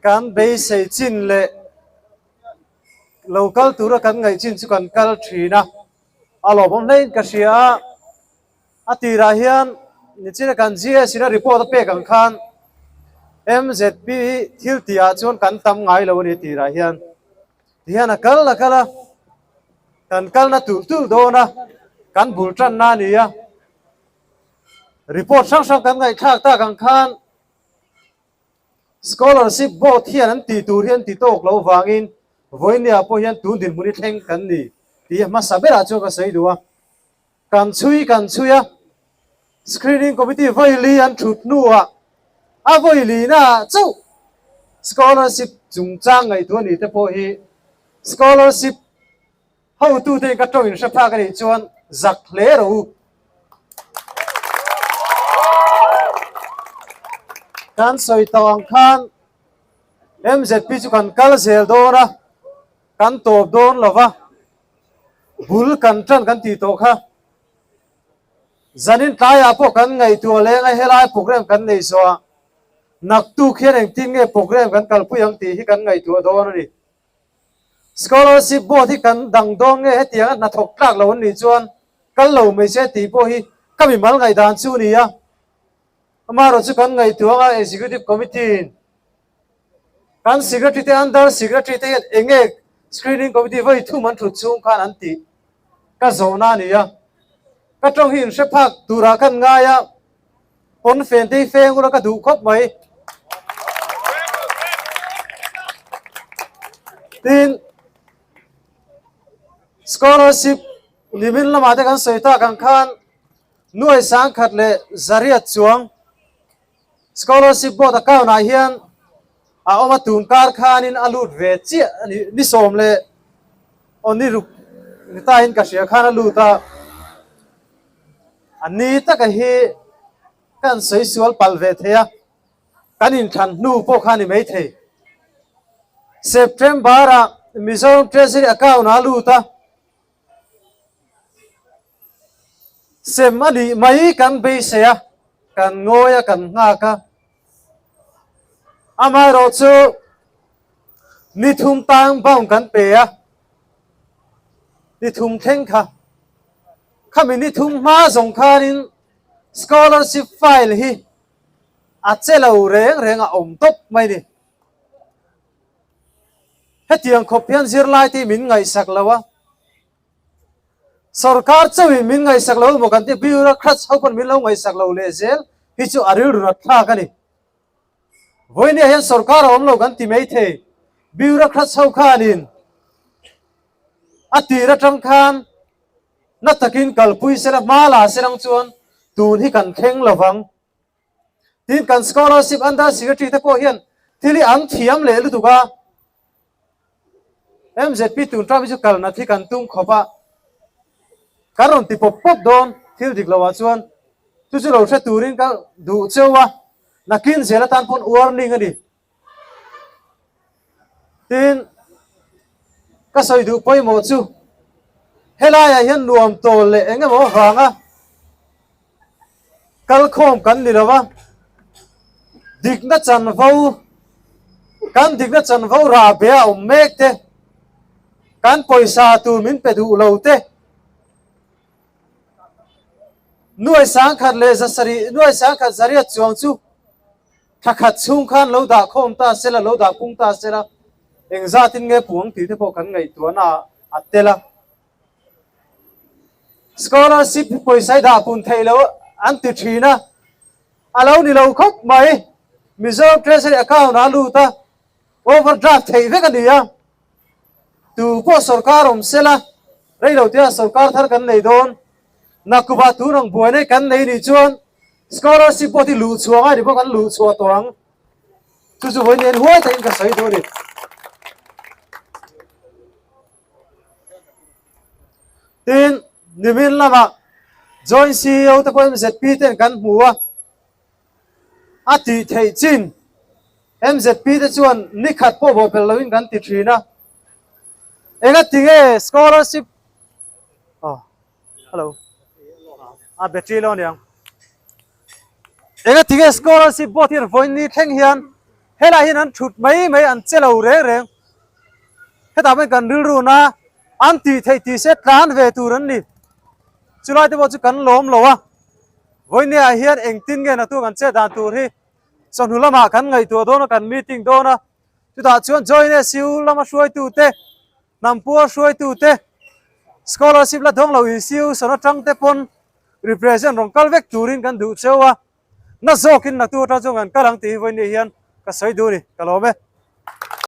Kan beisei chin leh lo kal tura kan ngaih chin chu kan kal thin a, a lawmawm hlein ka hria a. A tirah hian nichina kan GS in a report a pek ang khan MZP hi thil tih ah chuan kan tam ngai lo a ni tirah hian. Tihian a kal a kal a, kan kalna tulh tulh dawn a, kan bul tanna a ni a. Report hrang hrang kan ngaihthlak tak ang khan Scholarship board hian an tih tur hi an ti tawk loh vangin vawinia pawh hian tun dinhmun hi thleng kan ni tih hmasa berah chuan ka sawi duh a. Kan chhui kan chhui a, Screening Committee vawi an thut hnuah a vawi lina chauh scholarship chungchang ngaihtuah ni te pawh hi scholarship hotute in ka tawng in hre phak a nih chuan zak hle rawh u. Kan sawi tawh ang khan MZP chu kan kal zel dawn a, kan tawp dawn lo va. Bul kan tan kan tih tawh kha. Zanin tlaiah pawh kan ngaihtuah leng a helai program kan nei zawh a, naktuk hian engtin nge program kan kalpui ang tih hi kan ngaihtuah dawn a ni. Scholarship board hi kan dang dawn nge hetiang a hnathawk tlak lo an nih chuan kal lo mai se tih pawh hi ka mimal ngaihdan chu a ni a. Amaherawhchu chu kan ngaihtuah anga Executive Committee in Kan Secretary te Under Secretary te hian eng nge Screening Committee vawi thum an thut chhung khan an tih ka zawhna a ni a. Ka tawng hi inhre phak turah khan ngai a, pawn fen te hi feng ula ka duh khawp mai. Tin, Scholarship nimin lamah te kan sawi tak ang khan nuai sangkhat leh zariat chuang Scholarship board account ah hian a awm a, tun kar khanin a lut ve chiah a ni, ni sawm leh aw ni ruk ni tain ka hria khan a lut a, a ni taka hi kan sawi sual palh ve thei a, kan inthlan hnu pawh kha a ni maithei. September ah Mizoram Treasury account ah a lut a. Sem a nih mai kan beisei a, kan ngawi a, kan nghak a. Amaherawh chu ni thum tang bound kan pe a, ni thum thleng kha. Khami ni thum hma zawng khanin scholarship file hi a che lo reng reng a awm tawp mai ni. Hetiang khawp hian zirlai te hi min ngaihsak lo a, sorkar chauhin min ngaihsak lo emaw kan ti, bureaucrats ho pawn min lo ngaihsak lo leh zel hi chu a rilru rat thlak a ni. Vawinia hian sorkar a awm lo kan ti mai thei, bureaucrats ho khanin a tir atang khan na takin kalpui sela hma la se lang chuan tun hi kan thleng lovang. Tin, kan scholarship under secretary te pawh hian thil hi an thiam leh lutuk a, MZP tun ṭam hi chu kalna thi kan tum khawp a, kan rawn ti pawp pawp dawn thil dik loh ah chuan chu chu lo hre turin ka duh cheu a, nakin zel atan pawn warning a ni. Tin, ka sawi duh pawimawh chu helaiah hian nuam tawl leh eng emaw avanga kalkhawm kan ni lo va, dikna chanvo, kan dikna chanvo rah be a awm mek te, kan pawisa tur min pe duh lo te, nuai sangkhat leh zasarih, nuai sangkhat zariat chuang chu Thla khat chhung khan lo dah khawm ta sela, lo dah pung ta sela, engzatin nge puang tih te pawh kan ngaihtuahna ah a tel a. Scholarship hi pawisa i dah pun theih loh an ti thin a, a lo ni lo khawp mai. Mizoram Treasury account ah a lut a, overdraft theih vek a ni a. Tu pawh sorkar awm sela, rei lo tia sorkar thar kan nei dawn. Nakuba tun ang buai nei kan nei nih chuan Scholarship pawh hi luh chhuah ngai ni bawk an luh chhuah tawh ang. Chu chu vawi nen huai takin ka sawi duh a ni. Tin, nimin lamah Joint CEO te pawh MZP ten kan hmu a, a tih theih chin MZP te chuan nikhat pawh bawhpelh loin kan ti thin a. Engatinge scholarship oh. Hello. A battery lo aniang. Enga tinge scholarship board hian vawiin ni thleng hian Helai hian an thut mai mai an che lo reng reng. Hetah pawhin kan rilru na an tih theih tih se tlan ve tur an ni. Chulai te pawh chu kan lawm lo a. Vawinia hian engtin nge naktuk an chet dan tur hi chawhnu lamah kan ngaihtuah dawn a, kan meeting dawn a. Chutah chuan Join SU lama hruaitute, hnampual hruaitute, scholarship la dawng lo institution atang te pawn represent rawn kal vek turin kan duh cheu a. Na zawkin naktuk atang chuan kan kal ang tih hi vawinia hian ka sawi duh a ni. Ka lawm e.